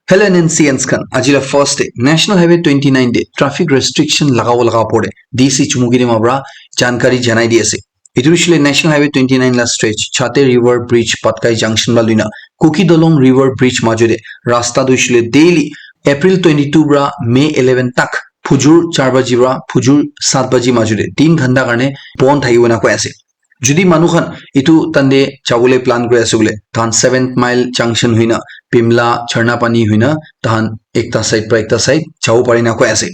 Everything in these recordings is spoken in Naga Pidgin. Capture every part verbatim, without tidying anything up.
Hello N N C Ans khan, aji la first day National Highway twenty nine de traffic restriction lagabo laga opor de D C Chumukidima pra jankari janai di ase. Etu hoishe le National Highway twenty nine la stretch Chate River Bridge Patkai Junction la luina Kuki Dolong River Bridge majo de rasta tu hoishe le daily April twenty two pra May eleven tak phujur char baji pra phujur sat baji majo de tin ghanta karne bon thakibo na koi ase. Jodi manu khan etu tande jabole plan kuri ase bole, tahan seventh mile junction hoina Pimla Charna Pani hoina tahan ekta side pra ekta side jabo pare na koi ase.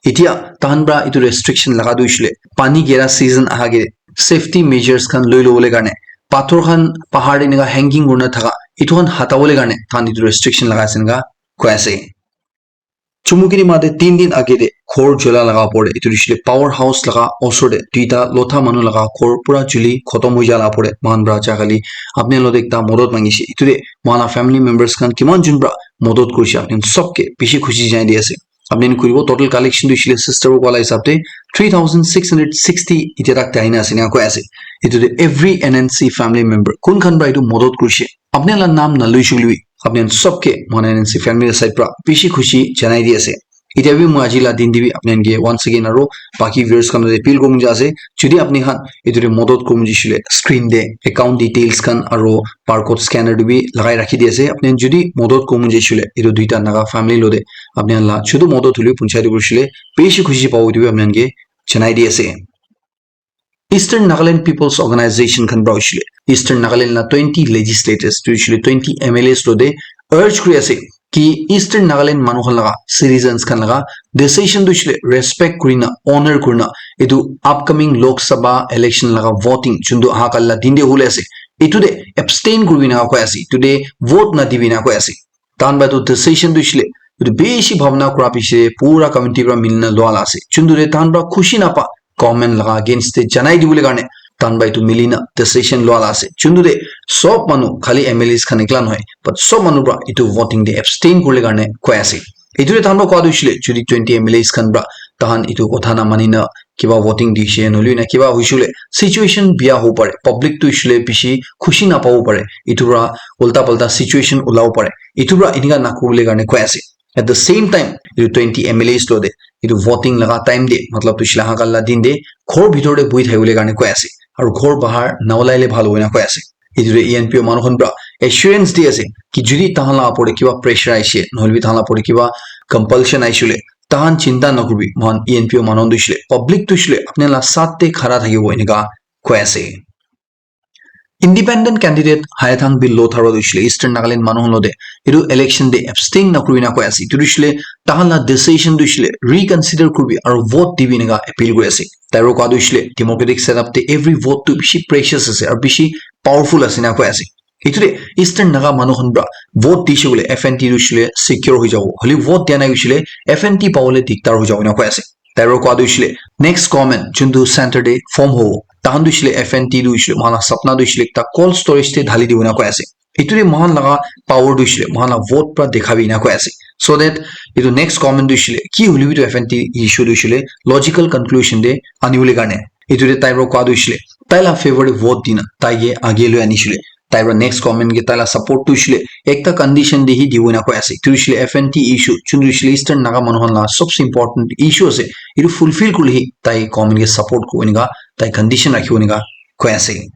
Etia tahan pra etu restriction laga tu hoishe le pani gera season aha ke safety measures khan loi lobole karne pathor khan pahar de eneka hanging kurina thaka etu khan hatabole karne tahan etu restriction laga ase eneka koi ase. Chumukidima de tin din age de ghor jola laga opor de etu hoishe le power house laga osor de duita lotha manu laga ghor pura juli khotom hoi jala opor de moikhan pra jagah li apni khan logote ekta modot mangise. Etu de moikhan la family members khan kiman jun pra modot kurishe apni khan sob ke bishi khushi janai di ase. Apni khan kuribo total collection tu hoishe le sister koa la hisab de three thousand six hundred sixty etia tak de ahina ase eneka koi ase. Etu de every N N C family member kun khan pra etu modot kurishe apni khan la naam naloi shey koile bi apni khan sob ke moikhan N N C family la side pra bishi khushi janai di ase. Etia bi moi aji la din de bi apni khan ke once again aro baki viewers khan logote appeal kuribo ja ase, jodi apni khan etu de modot kuribo ja hoishe le screen de account details khan aro barcode scanner tu bi lagai rakhi di ase. Apni khan jodi modot kuribo ja hoishe le etu duita Naga family logote apni khan la chutu modot hoile bi punchai dibo hoishe le bishi khushi pabo etu bi apni khan ke janai di ase. Eastern Nagaland People's Organization khan pra hoishe le Eastern Nagaland la twenty legislators tu hoishe le twenty M L As logote urge kuri ase ki Eastern Nagaland manu khan laga citizens khan laga decision tu hoishe le respect kurina honor kurina etu upcoming Lok Sabha election laga voting juntu aha kali la din de hole ase etu de abstain kuribi na koi ase, etu de vote na dibi na koi ase. Tahan pra etu decision tu hoishe le etu bishi bhabna kura piche de pura committee pra milina lua la ase. Juntu de tahan pra khushi napa government laga against de janai dibole karne tahan pra etu milina decision lua la ase. Juntu de sob manu khali M L As khan ekla nohoi, but sob manu pra etu voting de abstain kuribole karne koi ase. Etu de tahan pra koa tu hoishe le jodi twenty M L As khan pra tahan etu kotha na mani na kiba voting dishe nohole na kiba hoishe le situation bia hobo pare, public tu hoishe le bishi khushi napabo pare, etu pra ulta palta situation ulabo pare, etu pra eneka nakuribole karne koi ase. At the same time etu twenty M L As logote etu voting laga time de matlab tu hoishe le aha kali la din de ghor bhitor de buhi thakibole karne koi ase aro ghor bahar na ulai le bhal hobo eneka koi ase. Etu de E N P O manu khan pra assurance di ase ki jodi tahan la opor de kiba pressure aishe nohole bi tahan la opor de kiba compulsion aishe le tahan chinta nakuribi, moikhan E N P O manu khan tu hoishe le public tu hoishe le apni khan la saath de khara thakibo eneka koi ase. Independent candidate Hayathang Bill Lotha pra tu hoishe le Eastern Nagaland manu khan logote etu election de abstain nakuribi na koi ase. Etu tu hoishe le tahan la decision tu hoishe le reconsider kuribi aro vote dibi eneka appeal kuri ase. Tai pra koa tu hoishe le democratic setup de every vote tu bishi precious ase aro bishi powerful ase eneka koi ase. Etu de Eastern Naga manu khan pra vote dishe koile F N T tu hoishe le secure hoi jabo. Hole vote dia nai hoishe le F N T pabole dikdar hoi jabo eneka koi ase. Tai pra koa tu hoishe le next government juntu center de form hobo, tahan tu hoishe le F N T tu hoishe le moikhan la sapna tu hoishe le ekta cold storage de dhali dibo eneka koi ase. Etu de moikhan laga power tu hoishe le moikhan la vote pra dekhabi eneka koi ase. So that etu next government tu hoishe le ki hole bi tu F N T issue tu hoishe le logical conclusion de anibole karne. Etu de tai pra koa tu hoishe le tai la favor de vote dina tai ke age loi anishe le tai pra next government ke tai la support tu hoishe le ekta condition de hi dibo eneka koi ase. Etu hoishe le F N T issue, juntu hoishe le Eastern Naga manu khan la sobse important issue ase. Etu fulfill kurile hi tai government ke support kuribo eneka tai condition rakhibo eneka koi ase.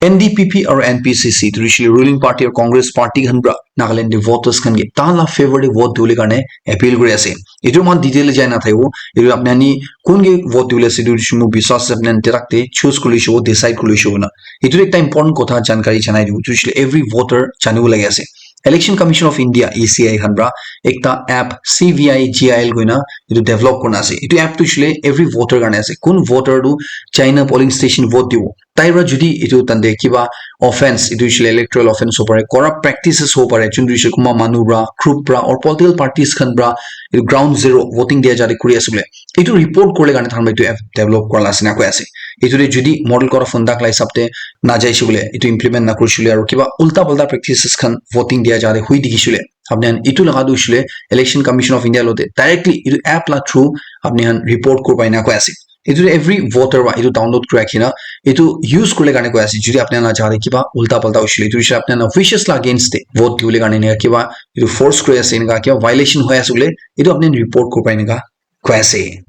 N D P P aro N P C C, etu hoishe le ruling party aro Congress party khan pra Nagaland de voters khan ke tahan la favor de vote dibole karne appeal kuri ase. Etu moikhan detail de jai na thakibo. Etu apni khan kun ke vote dibole ase, etu hoishe le moik biswas ase apni khan direct de choose kuri loishe bo, decide kuri loishe bo na. Etu ekta important kotha jankari janai dibo. Etu hoishe le every voter janibo lage ase. Election Commission of India, E C I khan pra ekta app C V I G I L koina etu develop kurina ase. Etu app tu hoishe le every voter karne ase. Kun voter tu jaina polling station vote dibo. Tai pra jodi etu tande kiba offence, etu hoishe le electoral offence hobo pare, corrupt practices hobo pare, juntu hoishe le kunba manu pra, group pra, or political parties khan pra, etu ground zero voting dia jate kuri ase bole, etu report kurile karne tahan pra etu app develop kura la ase na koi ase. Etu de jodi model code of conduct la hisab de na jaishe bole, etu implement na kurishe bole, aro kiba ulta palta practices khan voting dia jate hui dikhishe bole, apni khan etu laga tu hoishe le Election Commission of India logote directly etu app la through apni khan report kuribo eneka koi ase. Etu every voter wa etu download kura kina etu use kurle karne koi ase. Jodi apni la jaga te kiba ulta palta hoishile, etu hoishile apni la wishes la against te vote dibole karne enika kiba etu force kuri ase, enika kiba violation hoi ase bole, etu apni report kuri pai enika koi ase.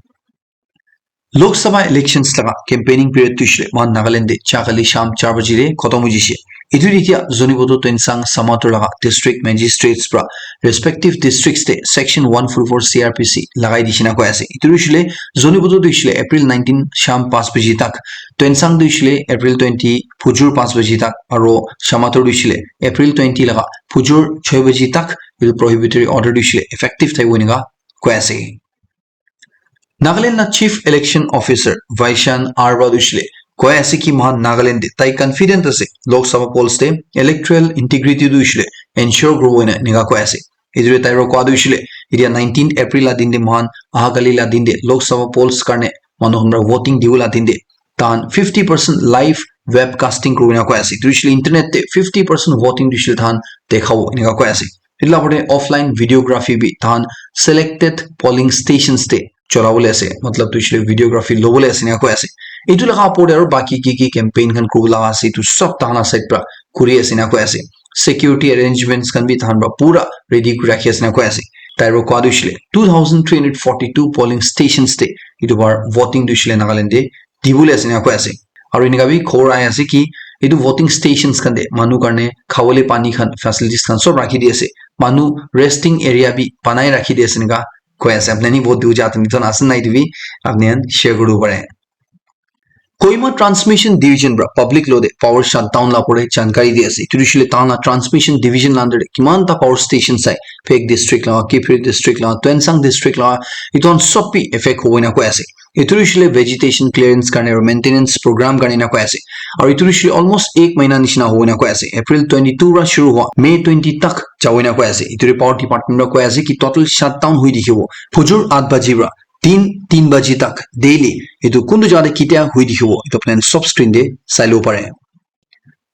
Lok Sabha elections laga campaigning period tu hoishile mohan Nagaland te cha kali sham char baji te khotom hoi jise. Etu ri kya Zunheboto, Tuensang, Shamator laga district magistrates pra respective districts te section one forty-four C R P C lagai dishina koi ase. Etu ri hoishile Zunheboto tu hoishile April nineteen sham panch baji tak, Tuensang tu hoishile April twenty phujur panch baji tak, aro Shamator tu hoishile April twenty laga phujur choi baji tak etu prohibitory order tu hoishile effective thaibo enika koi ase. Nagaland na Chief Election Officer Vaishan Arwa tu hoishile koi ase ki mohan Nagaland te tai confident ase Lok Sabha polls te electoral integrity tu hoishile ensure kuribo ena enika koi ase. Etu te tai pra koa tu hoishile etia nineteen April la din te mohan aha kali la din te Lok Sabha polls karne manu khan pra voting dibo la din te tahan fifty percent live webcasting kurina koi ase. Etu hoishile internet te fifty percent voting tu hoishile tahan dekhabo enika koi ase. Etu la opor te offline videography bi tahan selected polling stations te cholabole ase, matlab tu hoishile videography lobole ase enika koi ase. Etu laga opor te aro baki ki ki campaign khan kuribo laga ase etu sob tahan la side pra kuri ase enika koi ase. Security arrangements khan bi tahan pra pura ready kuri rakhi ase enika koi ase. Tai pra koa tu hoishile two thousand three hundred forty-two polling stations te etu bar voting tu hoishile Nagaland te dibole ase enika koi ase. Aro enika bi khobor ahi ase ki etu voting stations khan te manu karne khabole pani khan facilities khan sob rakhi di ase. Manu resting area bi banai rakhi di ase enika koi ase. Apni khan vote dibo ja time ase nai etu bi apni khan share kuribo pare. Kohima Transmission Division pra public lo te power shutdown la pore jankari di ase. Etu hoishile tahan la transmission division la under te kiman ta power station sai, Phek district la, Kiphire district la, Tuensang district la, etu khan sob bi effect hobo ena koi ase. Etu hoishile vegetation clearance karne aro maintenance program karne ena koi ase. Aro etu hoishile almost ek mahina nishina hobo ena koi ase. April twenty-two pra shuru hua May twenty tak jabo ena koi ase. Etu power department pra koi ase ki total shutdown hui dikhibo phujur at baji pra tin, tin baji tak daily etu kuntu jaga te ketia hui dikhibo etu plan sob screen te sai lo pare.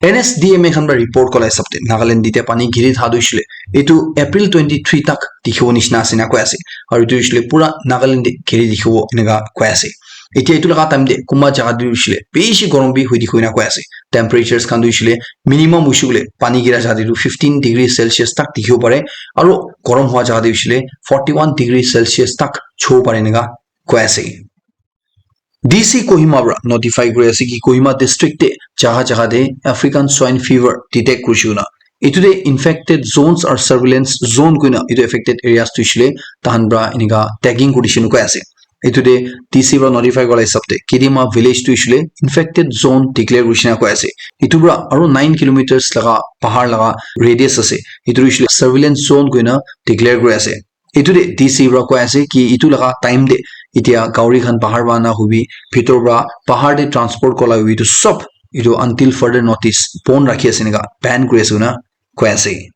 N S D M A khan pra report kola hisab te Nagaland te pani giri tha tu hoishile etu April twenty-three tak dikhibo nishina ase na koi ase. Aro etu hoishile pura Nagaland te giri dikhibo enika koi ase. Etia etu laga time te kunba jaga te hoishile bishi gorom bi hui dikhibo ena koi ase. Temperatures khan tu hoishile minimum hoishile pani gira jaga te tu fifteen degree Celsius tak dikhibo pare. Aro gorom hua jaga te hoishile forty-one degree Celsius tak chubo pare enika koi ase. D C Kohima pra notify kuri ase ki Kohima district te jaga jaga te African swine fever detect kurishe koina. Etu te infected zones or surveillance zone koina etu affected areas tu hoishile tahan pra enika tagging kurishe koina koi ase. Etu te D C pra notify kura hisab te Kidima village tu hoishile infected zone declare kurishe koina koi ase. Etu pra aro nine kilometers laga bahar laga radius ase. Etu tu hoishile surveillance zone koina declare kuri ase. Etu te D C pra koi ase ki etu laga time te etia gauri khan bahar pra ana hobi, bhitor pra bahar te transport kola hobi, etu sob etu until further notice bon rakhi ase enika ban kuri ase koina koi ase.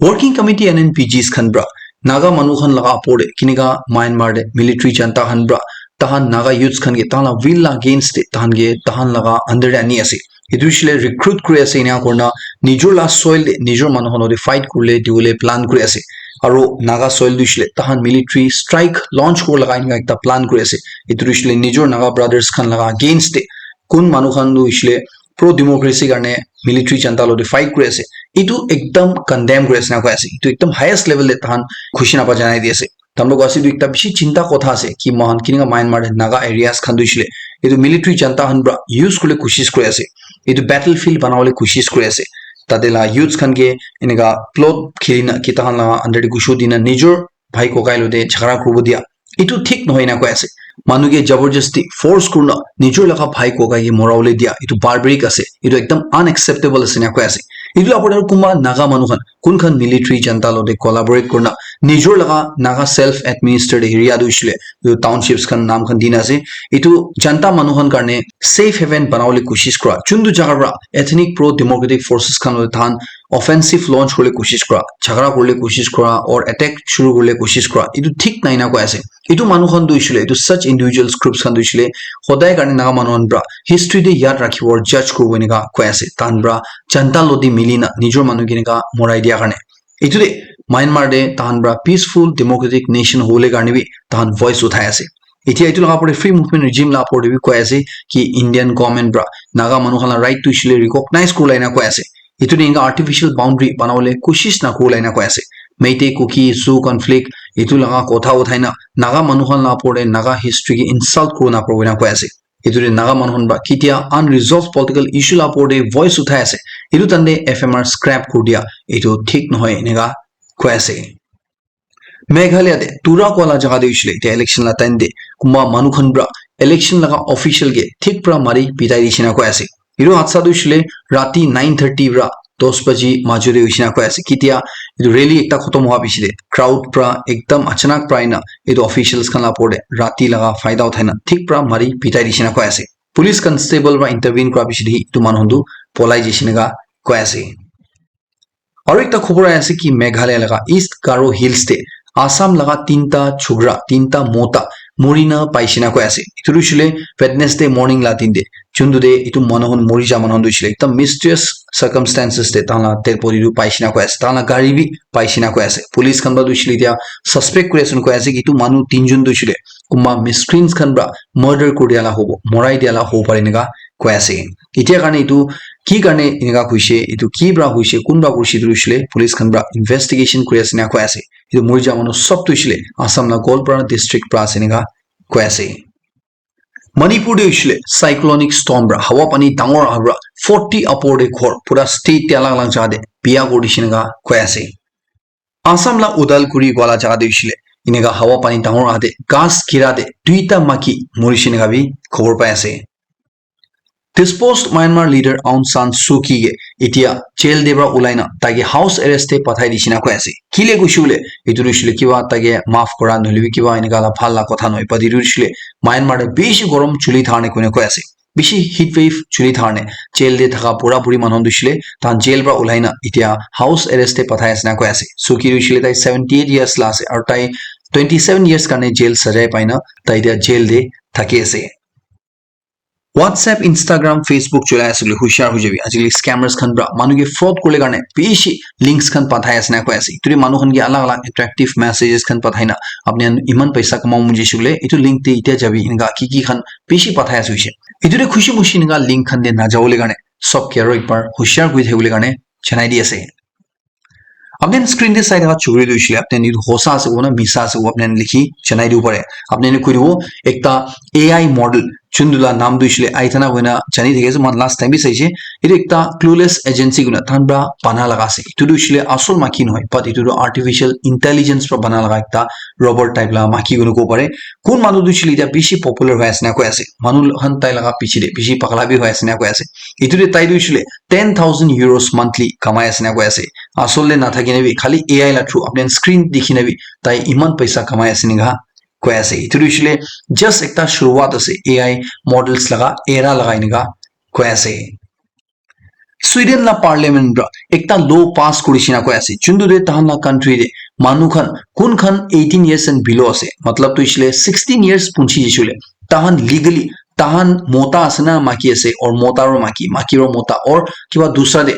Working Committee N N P Gs khan pra Naga manu khan laga opor te kinika Myanmar te military junta khan pra tahan Naga youths khan ke tahan la will la against te tahan ke tahan laga under te ani ase. Etu hoishile recruit kuri ase ena kurina nijor la soil te nijor manu khan logot fight kurile dibole plan kuri ase. Aro Naga soil tu hoishile tahan military strike launch kuri laga enka ekta plan kuri ase. Etu tu hoishile nijor Naga brothers khan laga against te kun manu khan tu hoishile pro democracy karne military junta logot fight kuri ase. Etu ekdam condemn kuri ase na koi ase. Etu ekdam highest level te tahan khushi napa janai di ase. Tamlok ase etu ekta bishi chinta kotha ase ki mohan kinika Myanmar te Naga areas khan tu hoishile etu military junta khan pra use kuribole koshish kuri ase. Etu battlefield banabole koshish kuri ase. Tate la youths khan ke enika plot kheli na ki tahan la under te gusu dina nijor bhai kokai logot jhagara kuribo dia. Etu thik nohoi na koi ase. Manu ke jabardasti force kurina nijor laga bhai kokai ke morabole dia. Etu barbaric ase. Etu ekdam unacceptable ase na koi ase. Etu la opor te kunba Naga manu khan kun khan military junta logot collaborate kurina nijor laga Naga self administered area tu hoishile etu townships khan naam khan dina ase. Etu junta manu khan karne safe haven banabole koshish kura. Chuntu jaga pra ethnic pro democratic forces khan logot tahan offensive launch kuribole koshish kura, jhagara kuribole koshish kura or attack shuru kuribole koshish kura. Etu thik nai na koi ase. Etu manu khan tu hoishile etu such individuals groups khan tu hoishile hodai karne Naga manu khan pra history te yaad rakhibo aur judge kuribo enika koi ase. Tahan pra junta logot mili na nijor manu kenika morai dia karne. Etu te Myanmar te tahan pra peaceful democratic nation hobole karne bi tahan voice uthai ase. Etia etu laga opor te free movement regime la opor te bi koi ase ki Indian government pra Naga manu khan la right tu hoishe le recognize kurila ena koi ase. Etu te enka artificial boundary banabole koshish nakurila ena koi ase. Meitei Kuki Zo conflict etu laga kotha uthai na Naga manu khan la opor te Naga history ke insult kurina pabo ena koi ase. Etu te Naga manu khan pra ketia unresolved political issue la opor te voice uthai ase. Etu tante F M R scrap kuri dia etu thik nohoi eneka koi ase. Meghalaya te Tura koa la jaga te hoishe le etia election la time te kunba manu khan pra election laga official ke thik pra mari pitai dishina koi ase. Etu hadsa tu hoishe le rati nine thirty pra dos baji majo te hoishina koi ase. Ketia etu rally ekta khotom hoa piche te crowd pra ekdam achanak pra aina etu officials khan la opor te rati laga faida uthai na thik pra mari pitai dishina koi ase. Police constable pra intervene kura piche te hi etu manu khan tu polai jai shina koi ase. Aru ekta khobor ahi ase ki Meghalaya laga East Garo Hills te Assam laga tinta chukra, tinta mota mori na paishina koi ase. Etu tu hoishe le Wednesday morning la din te, juntu te etu manu khan mori ja manu khan tu hoishe le ekdam mysterious circumstances te tahan la dead body tu paishina koi ase. Tahan la gari bi paishina koi ase. Police khan pra tu hoishe le etia suspect kuri ase koi ase ki etu manu tinjun tu hoishe le kunba miscreants khan pra murder kuri dia la hobo, morai dia la hobo pare eneka koi ase. Etia karne etu ki karne eneka hoishe, etu ki pra hoishe, kun pra hoishe etu hoishe le police khan pra investigation kuri ase ena koi ase. Etu mori ja manu sob tu hoishe le Assam la Goalpara district pra ase eneka koi ase. Manipur te hoishe le cyclonic storm pra hawa pani dangor aha pra forty upor te ghor pura state te alag alag jaga te biya kuri dishe eneka koi ase. Assam la Udalguri koa la jaga te hoishe le eneka hawa pani dangor aha te ghas gira te duita maki morishe eneka bi khobor pai ase. Disposed Myanmar leader Aung San Suu Kyi ke etia jail te pra ulai na taike house arrest te pathai dishina koi ase. Kile koishe koile etu tu hoishe le kiba taike maaf kura nohoile bi kiba eneka la bhal la kotha nohoi, but etu tu hoishe le Myanmar te bishi gorom chuli thakar ne koine koi ase. Bishi heat wave chuli thakar ne jail te thaka bura buri manu khan tu hoishe le tahan jail pra ulai na etia house arrest te pathai ase ena koi ase. Suu Kyi tu hoishe le tai seventy eight years la ase aru tai twenty seven years karne jail sajai pai na tai etia jail te thaki ase. WhatsApp, Instagram, Facebook cholai ase koile hushar hoi jabi. Ajikali scammers khan pra manu ke fraud kuribole karne bishi links khan pathai ase na koi ase. Etu te manu khan ke alag alag attractive messages khan pathai na apni khan eman paisa kamabo mon jaise koile etu link te etia jabi eneka ki ki khan bishi pathai ase hoise. Etu te khushi mushi eneka link khan te najabole karne sob ke aru ekbar hushar kuri thakibole karne janai di ase. Apni khan screen te sai thaka chukri tu hoishe le apni khan etu hosa ase kobo na misa ase kobo apni khan likhi janai dibo pare. Apni khan koi dibo ekta A I model juntu la naam tu hoishe le Aithana koina jani thaki ase, moi khan last time bi saishe. Etu ekta clueless agency koina tahan pra bana laga ase. Etu tu hoishe le asol maki nohoi, but etu tu artificial intelligence pra bana laga ekta robot type la maki koina kobo pare. Kun manu tu hoishe le etia bishi popular hoi ase na koi ase. Manu khan tai laga piche te bishi pagla bi hoi ase na koi ase. Etu te tai tu hoishe le ten thousand euros monthly kamai ase na koi ase. Asol te nathaki na bi khali A I la through apni khan screen dikhi na bi tai eman paisa kamai ase eneka koi ase. Etu tu hoishe le just ekta shuruwat ase A I models laga era laga eneka koi ase. Sweden la parliament pra ekta law pass kuri shina koi ase. Juntu te tahan la country te manu khan kun khan eighteen years and below ase. Matlab tu hoishe le sixteen years punchi jaise koile tahan legally tahan mota ase na maki ase or mota aro maki, maki aro mota or kiba dusra te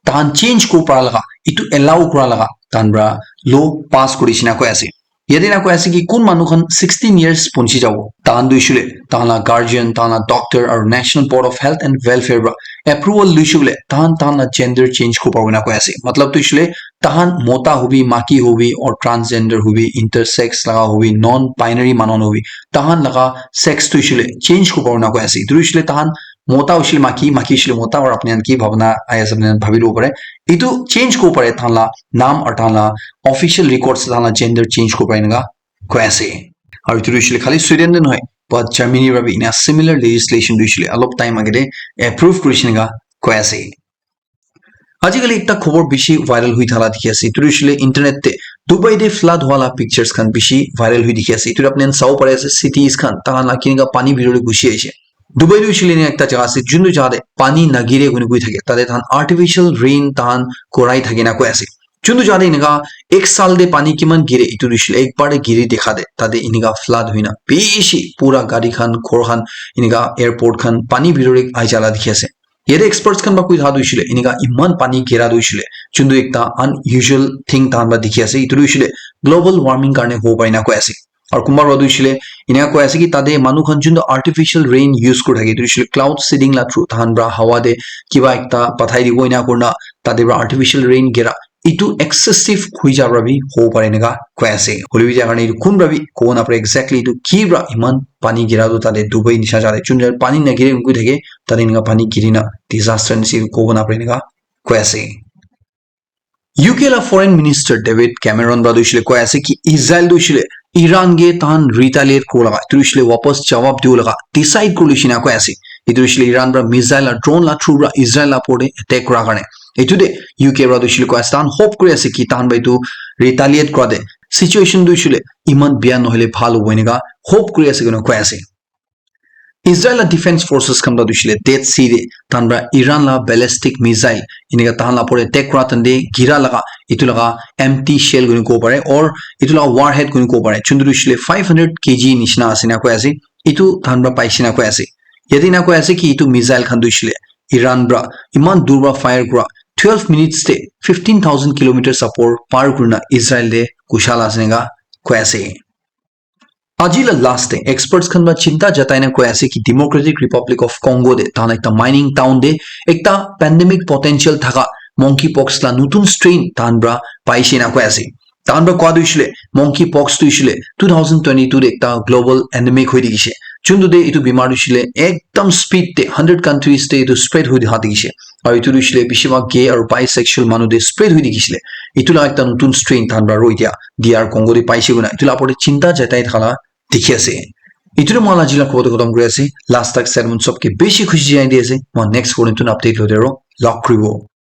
tahan change kuri para laga, etu allow kura laga tahan pra law pass kuri shina koi ase. Yate na koi ase ki kun manu khan sixteen years punchi jabo. Tahan tu hoishe le, tahan la guardian, tahan la doctor aru National Board of Health and Welfare pra approval loishe koile, tahan, tahan la gender change kuri pabo na koi ase. Matlab tu hoishe le, tahan mota hobi, maki hobi, or transgender hobi, intersex laga hobi, non-binary manu hobi, tahan laga sex tu hoishe le, change kuri pabo na koi ase. Etu hoishe le, tahan mota hoishe le maki, maki hoishe le mota, aru apni khan ki bhabna ahi ase, apni khan bhabi lobo pare. Etu change kuri pabo pare, tahan la naam aru tahan la official records tahan la gender change kuri pabo pare eneka koi ase. Aru etu tu hoishe le khali Sweden te nohoi, but Germany para bi ena similar legislation tu hoishe le olop time age te approve kurishe eneka koi ase. Ajikali ekta khobor bishi viral hoi thala dikhi ase. Etu tu hoishe le internet te Dubai te flood howa la pictures khan bishi viral hoi dikhi ase. Etu tu apni khan sabo pare ase, cities khan tahan la keneka pani bitor te ghusi ahishe. Dubai tu hoishe le ena ekta jaga ase, juntu jaga te pani nagire koina koi thake, tate tahan artificial rain tahan korai thake na koi ase. Juntu jaga te eneka ek saal te pani kiman gire, etu tu hoishe le ek baar te giri dekha de, tate eneka flood hoina bishi pura gari khan, ghor khan, eneka airport khan pani bitor te ahi jala dikhi ase. Yate experts khan para koi thakia tu hoishe le, eneka eman pani gira tu hoishe le, juntu ekta unusual thing tahan para dikhi ase, etu tu hoishe le global warming karne hobo pare na koi ase. Aru kunba para tu hoishe le ena koi ase ki tate manu khan jun tu artificial rain use kuri thake, etu hoishe le cloud seeding la through tahan para hawa te kiba ekta pathai dibo, ena kurina tate para artificial rain gera, etu excessive hui ja para bi hobo pare eneka koi ase. Hoile bi etu karne etu kun para bi kobo napare exactly etu ki para iman pani gera tu tate Dubai nisha jaga te jun jagah pani na gire koi thake, tate eneka pani giri na disaster nisi kobo napare eneka koi ase. U K la Foreign Minister David Cameron para tu hoishe le koi ase ki Israel tu hoishe le Iran ke tahan retaliate kura laga, etu hoishe le wapas jawab dibo laga decide kuri loishe na koi ase. Etu hoishe le Iran para missile la drone la through para Israel la opor te attack kura karne. Etu te U K para tu hoishe le koi ase, tahan hope kuri ase ki tahan para etu retaliate kura te situation tu hoishe le iman bia nohole bhal hobo eneka hope kuri ase koina koi ase. Israel la defense forces khan para tu hoishe le Dead Sea te tahan para Iran la ballistic missile eneka tahan la opor te attack kura tante gira laga etu laga empty shell koi kobo pare or etu laga warhead koi kobo pare, jun tu hoishe le five hundred K G nishina ase na koi ase, etu tahan para paishe na koi ase. Yate na koi ase ki etu missile khan tu hoishe le Iran para iman dur para fire kura twelve minutes te fifteen thousand kilometers apor par kurina Israel te kusha la ase eneka koi ase. Aji la last te experts khan para chinta jatai na koi ase ki Democratic Republic of Congo te tahan ekta mining town te ekta pandemic potential thaka monkeypox la nutun strain tahan para paishe na koi ase. Tahan para koi tu hoishe le monkeypox tu hoishe le two thousand twenty-two te ekta global endemic hoi dikhishe. Jun tu te etu bimar tu hoishe le ekdam speed te hundred countries te etu spread hoi diha dikhishe. Aru etu tu hoishe le bishi bhag gay aru bisexual manu te spread hoi dikhishe le. Etu la ekta nutun strain tahan para aro etia D R Congo te paishe koina etu la opor te chinta jatai thaka la dikhi ase. Etu tu moi la aji la kobo tu khotom kuri ase. Last tak sermon sob ke bishi khushi jai di ase. Moi next kobo tu update lo de aro log kuribo.